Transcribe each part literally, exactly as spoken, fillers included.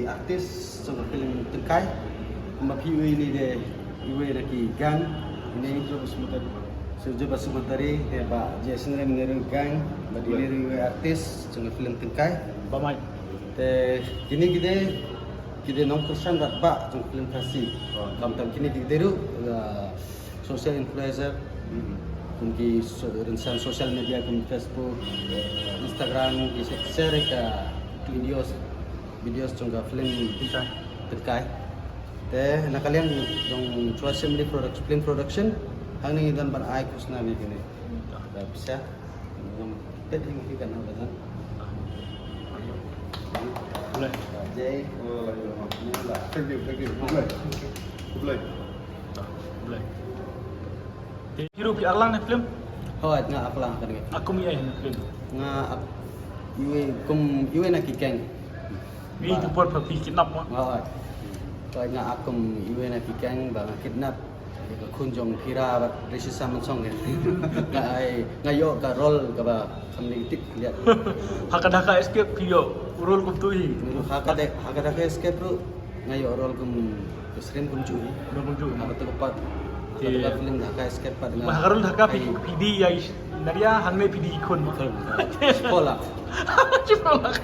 Artist jong ka film Tyngkai. Kumba phi ïohi, ine i dei iwei na ki gang. Ine i Joseph Secretary, te Bah Jason Rem ne ruh gang. Bad ine ruh iwei artist jong ka film Tyngkai. Ba mai. Te kine ki dei, ki dei nongkyrshan radbah jong ka film Khasi. Khamtam kine ki dei ruh social influencer. Kum ki rynsan social media kum Facebook, Instagram, ki share ka videos, videos jong ka film Tyngkai. Te na ka liang jong Chwa Assembly Production, film production, hangne ngi don ban ai khusnam ïa kine. Ba pisa pet hi kan ha bazan. Jai. Thank you, thank you. Khublei. Khublei. Khublei. Te hi ruh phi aklang na film? Hooid, nga aklang kane. Ak kum ïa na film? Nga ak iwei kum iwei na ki gang. Wi tu por phi kidnap mo? Hooid. Hooid, nga ak kum iwei na ki gang ba nga kidnap. Ïa ka khun jong Phira bad Rishi Samon song. Nga ai, nga ïoh ka role kaba kham negative liat. Ha ka Dhaka Escape phi ïoh role kum tu hi. Ha ka Dhaka, ha ka Dhaka Escape ruh nga ïoh role kum ka Srim kum ju hi. Kum ju. Ha ka tu ka part. Ha ka film Dhaka Escape pat nga. Ha ka role Dhaka phi, phi dei ïa i Naria, hangne phi dei i khun. Spoiler. Spoiler.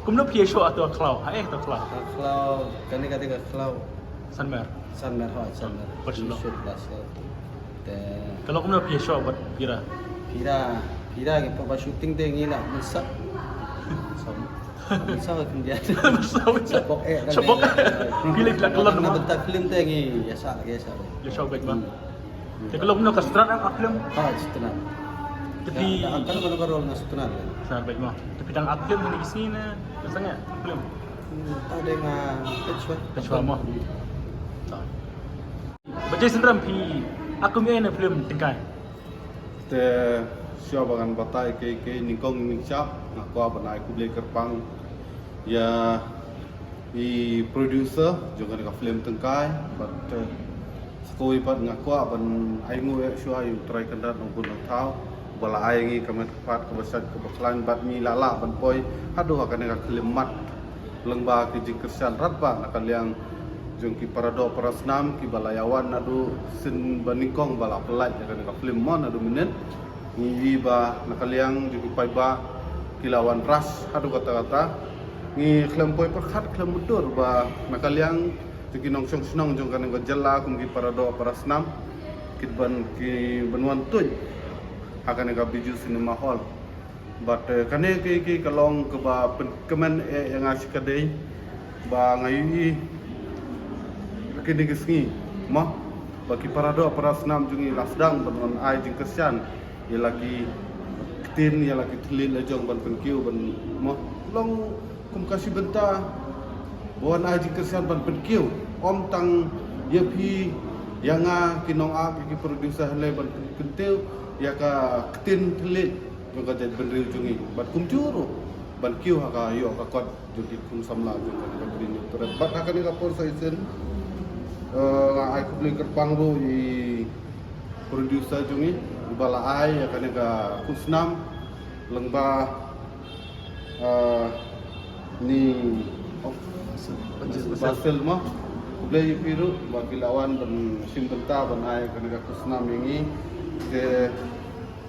Kumno phi ïa shoh ha tu ka khlaw? Ha eh tu ka khlaw. Ka khlaw, kane ka dei ka khlaw. Sanmer. Sanmer, hooid, Sanmer. Ka long kumno phi ïa shoh bad Phira? Phira, Phira ki por ba shooting te ngi la mynsaw. Mynsaw ka khyndiat. Mynsaw. Sa pok eh. Sa pok. Phi la kyllon mo? Na bynta film te ngi ïa sah, ïa sah. Ïa shoh bad mo. Te ka long kumno, ka sutradar ka film? Ha, sutradar. Te phi, ka, ka, ka, ka role nga sutradar. Sutradar bad mo. Te phi dang act film kine ki sngi ne ka sangeh film? Ta dei nga pyrshah. Pyrshah mo. Ba Jason Rem, phi act kum ïa na film Tyngkai? Te shuwa ba ngan batai, kaei kaei, nyngkong nyngshap nga kwah ban ai khublei kyrpang ïa i producer jong kane ka film Tyngkai, bad sa kawei pat nga kwah ban ai nguh ïa shuwa ïa U Trai Kynrad Nongbuh Nongthaw ba la ai ngi ka met ka phad kaba shait kaba khlaiñ bad ngi la lah ban poi haduh ha kane ka khyllipmat lyngba ki jingkyrshan radbah na ka liang jong ki paradoh parasnam kiba la ïawan naduh sien ba nyngkong ba la pyllait ïa kane ka film mo naduh mynnin. Ngi ïohi ba na ka liang jong ki paidbah ki la wan rush haduh katta katta. Ngi khlem poi pyrkhat khlem mutdur ba na ka liang jong ki nongshong shnong jong kane ka jylla kum ki paradoh parasnam ki ban, ki ban wan tuid ha kane ka Bijou Cinema Hall. Bad kane ka, ka, ka long kaba pynkmen eh ïa nga shikatdei ba nga ïohi ha kine ki sngi mo ba ki paradoh parasnam jong ngi la sdang ban wan ai jingkyrshan ïa la ki ktien, ïa la ki thylliej la jong ban pynkiew ban mo. Long kum ka shi bynta ba wan ai jingkyrshan ban pynkiew, ym tang ïa phi ïa nga ki nong-act, ïa ki producer, hangne ban kyntiew ïa ka ktien thylliej jong ka jaitbynriew jong ngi bad kumjuh ruh ban kiew ha ka ïoh ka kot jong ki khun samla jong kane ka Bri Hynñiewtrep. Bad ha kane ka por sa shisien nga ai khublei kyrpang ruh ïa i producer jong ngi ba la ai ïa kane ka khusnam lyngba ni Basil mo. Khublei ïa phi ruh ba phi la wan ban shim bynta ban ai ïa kane ka khusnam ïa ngi. Te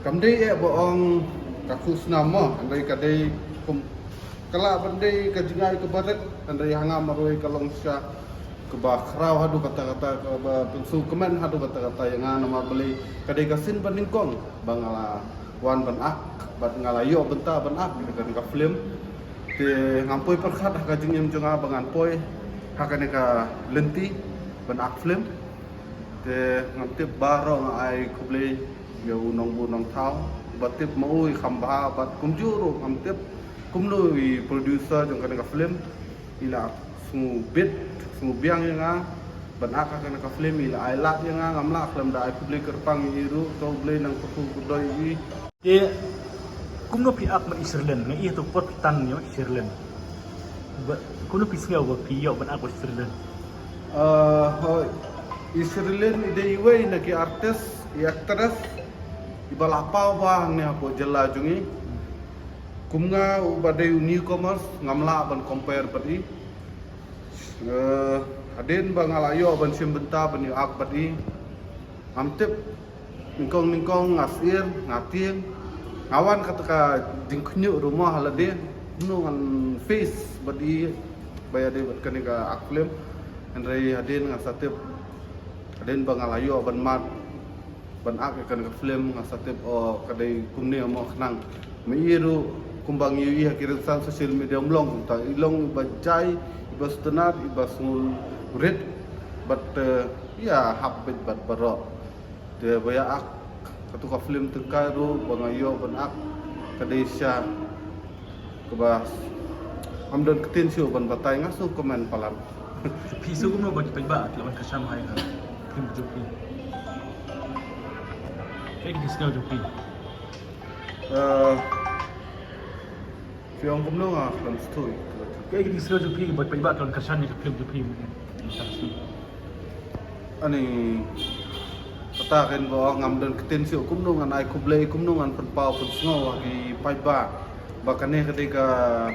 kam dei eh ba ong ka khusnam mo, hynrei ka dei kum ka lah ban dei ka jingai kaba rit, hynrei ha nga marwei ka long shisha kaba khraw haduh katta katta, kaba pynsngewkmen haduh katta katta ïa nga namar balei ka dei ka sien ba nyngkong ba nga la wan ban act bad nga la ïoh bynta ban act ïa kane ka film. Te ngam poi pyrkhat ha ka jingim jong nga ba ngan poi ha kane ka lynti ban act film. Te ngam tip, baroh nga ai khublei ïa u nongbuh nongthaw ba tip ma u i kham bha bad kumjuh ruh ngam tip kumno i producer jong kane ka film i la sngewbit sngewbiang ïa nga ban act ha kane ka film, i la ai lad ïa nga, ngam lah khlem da ai khublei kyrpang ïa i ruh. To U Blei nang kyrkhu kyrdoh ïa i. Te kumno phi act bad i Sherlyn? Nga ïohi ha tu por phi tan ïa i Sherlyn. Kumno phi sngew ba phi ïoh ban act bad i Sherlyn? Hooid, i Sherlyn i dei iwei na ki artist, i actress iba la paw bha hangne hapoh jylla jong ngi. Kum nga uba dei u newcomers ngam lah ban compare bad i. Eh, hadien ba nga la ïoh ban shim bynta ban ïoh ak bad i, ngam tip, nyngkong nyngkong nga sir, nga tieng, nga wan kata ka jingkhynñiuh ruh mo ha lade, kumno ngan face bad i ba ïadei bad kane ka ak film. Hynrei hadien nga sa tip, hadien ba nga la ïoh ban mad ban ak ïa kane ka film, nga sa tip, o, ka dei kumne mo khnang. Ma i ruh kumba ngi ïohi ha ki rynsan social media, um long kumta, i long iba jai, iba sngewtynnat, iba sngewrit, bad, eh, ïa hap beit bad baroh. Te ba ïa ak katu ka film Tyngkai ruh ba nga ïoh ban ak, ka dei shisha kaba ngam don ktien shuh ban batai, nga sngew comment palat. Phi sngew kumno ba ki paidbah ki la wan kyrshan ha ka film jong phi? Kaei ka jingsngew jong phi? Eh, phi ong kumno, nga khlem sngewthuh. Kaei ka jingsngew jong phi ba ki paidbah ki la wan kyrshan ïa ka film jong phi? Ani, kata kan ba ong ngam don ktien shuh, kumno ngan ai khublei, kumno ngan pynpaw pynsngew ha ki paidbah ba kane ka dei ka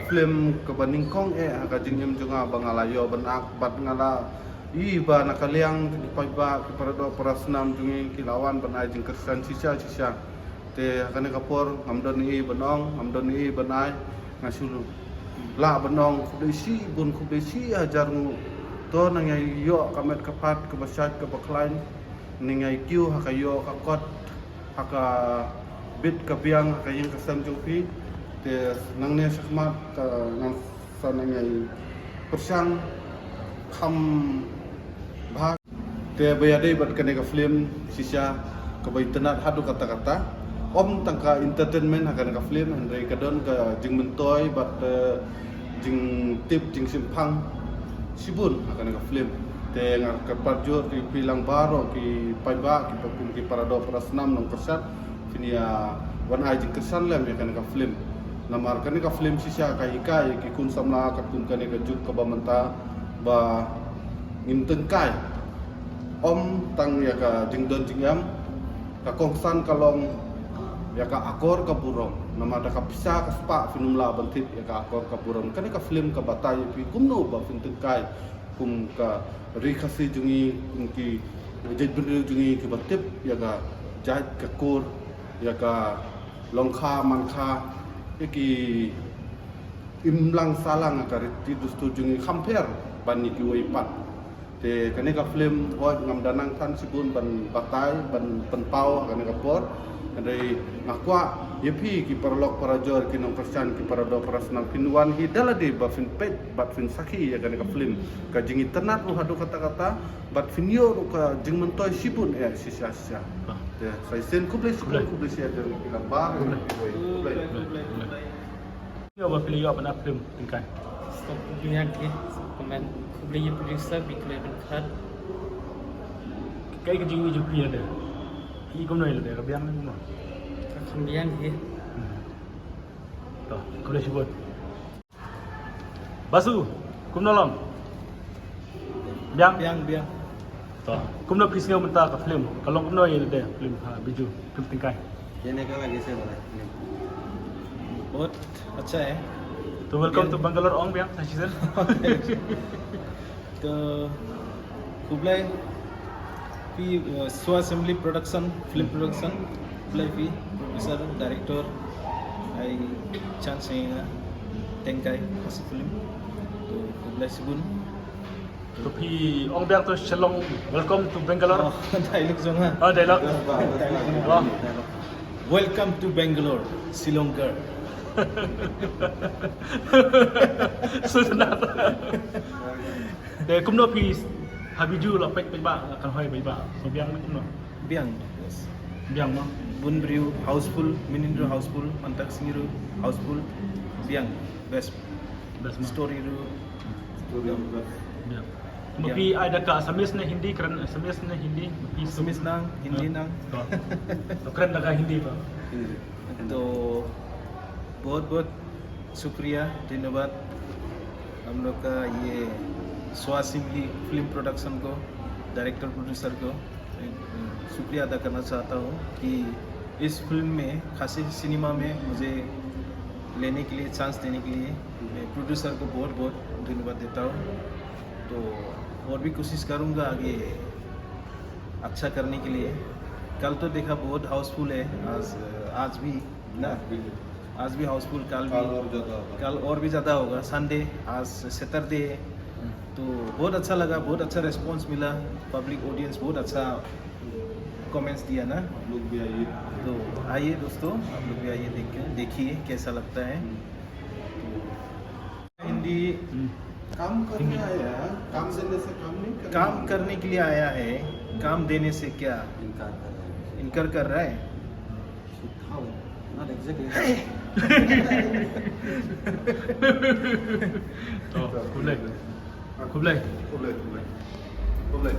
film kaba nyngkong eh ha ka jingim jong nga ba nga la ïoh ban ak, bad nga la i ba na ka liang ki paidbah, ki paradoh parasnam jong ngi ki la wan ban ai jingkyrshan shisha shisha. Te ha kane ka por ngam don ei ban ong, ngam don ei ban ai, nga shu lah ban ong khublei shibun, khublei shi hajar nguh. To nang ïa ïoh ka met ka phad kaba shait kaba khlaiñ, nang ïa kiew ha ka ïoh ka kot, ha ka bit ka biang, ha ka ïing ka sem jong phi. Te nangne shakhmat, eh, ngan sa nang ïa pyrshang kham bha. Te ba ïadei bad kane ka film shisha kaba itynnat haduh katta katta. Ym tang ka entertainment ha kane ka film, hynrei ka don ka jingmyntoi bad, eh, jingtip jingshemphang shibun ha kane ka film. Te nga kyrpad jur ïa phi lang baroh ki paidbah, ki pakum, ki paradoh parasnam nongkyrshan, phin ïa wan ai jingkyrshan lem ïa kane ka film. Namar kane ka film shisha ka hikai ïa ki khun samla katkum kane ka juk kaba mynta ba ngim tyngkai. Ym tang ïa ka jingdon jingem, ka kongsan ka long ïa ka akor ka burom. Namar da ka pisa ka spah phin ym lah ban thied ïa ka akor ka burom. Kane ka film ka batai ïa phi kumno ba phin tyngkai kum ka ri Khasi jong ngi, kum ki jaitbynriew jong ngi kiba tip ïa ka jait ka kur, ïa ka longkha mankha, ïa ki imlang sahlang, ka riti dustur jong ngi kham pher ban ïa kiwei pat. Te kane ka film, hooid, ngam da nang than shibun ban batai, ban pynpaw ha kane ka por. Hynrei nga kwah ïa phi ki paralok parajor, ki nongkyrshan, ki paradoh parasnam, phin wan hi da lade ba phin peit bad phin sakhi ïa kane ka film. Ka jingitynnat ruh haduh katta katta, bad phin ïoh ruh ka jingmyntoi shibun eh shisha shisha. Te sa shisien, khublei shibun, khublei shi hajar nguh ïa phi lang baroh. Khublei. Ïa ba phi la ïoh ban ak film Tyngkai. Stop, khublei ïa ki, comment, khublei ïa producer, bi khublei ban khat. Kaei ka jingïohi jong phi ïa lade? Phi kumno ïa lade, ka biang ne kumno? Ka kham biang hi. Hmm. To, khublei shibun. Basu, kumno long? Biang? Biang, biang. To, kumno phi sngew mynta ka film? Ka long kumno ïa lade film, ha, Biju, film Tyngkai? ये निकल आगे से वाला। बहुत अच्छा है। तो welcome to Bangalore ong biang, sa shisien. तो khublei phi, uh, Swa Assembly Production, film production, khublei phi, producer, director, ai chance ïa nga Tyngkai Khasi film. To khublei shibun. To phi ong biang to Shillong, welcome to Bangalore. Oh, dialogue jong nga. Oh, dialogue. Dialogue. Oh. Welcome to Bangalore, Shillong girl. Sudnar. Te kumno phi ha Biju la peit paidbah, kan hoi paidbah. So biang ne kumno? Biang, yes. Biang mo? Bun briew housefull, mynnin ruh housefull, man tak sngi ruh housefull. Biang, best. Best mo? Story ruh. Story ruh best. Biang. Mo phi ai da ka Assamese ne Hindi, kren Assamese ne Hindi? Mo phi Assamese nang, Hindi nang. To. To kren da ka Hindi to. Hindi. तो बहुत बहुत शुक्रिया, धन्यवाद हम लोग का ये स्वासिमली फिल्म प्रोडक्शन को, डायरेक्टर प्रोड्यूसर को, अ, शुक्रिया अदा करना चाहता हूँ कि इस फिल्म में, खासी सिनेमा में मुझे लेने के लिए, चांस देने के लिए मैं प्रोड्यूसर को बहुत बहुत धन्यवाद देता हूँ। तो और भी कोशिश करूँगा आगे अच्छा करने के लिए। कल तो देखा बहुत हाउसफुल है, आज आज भी ना, आज भी हाउसफुल, कल भी, कल और ज़्यादा होगा। कल और भी ज़्यादा होगा। संडे, आज सैटरडे है, तो बहुत अच्छा लगा, बहुत अच्छा रिस्पॉन्स मिला, पब्लिक ऑडियंस बहुत अच्छा कमेंट्स दिया ना। आप लोग भी आइए। तो आइए दोस्तों, आप लोग भी आइए, देख के देखिए कैसा लगता है। हिंदी काम करने आया है, काम देने से काम नहीं करना। काम करने के लिए आया है, काम देने से क्या इनकार कर रहे हैं। इनकार कर रहा है? How? Not exactly. To, khublei. Khublei. Khublei, khublei. Khublei.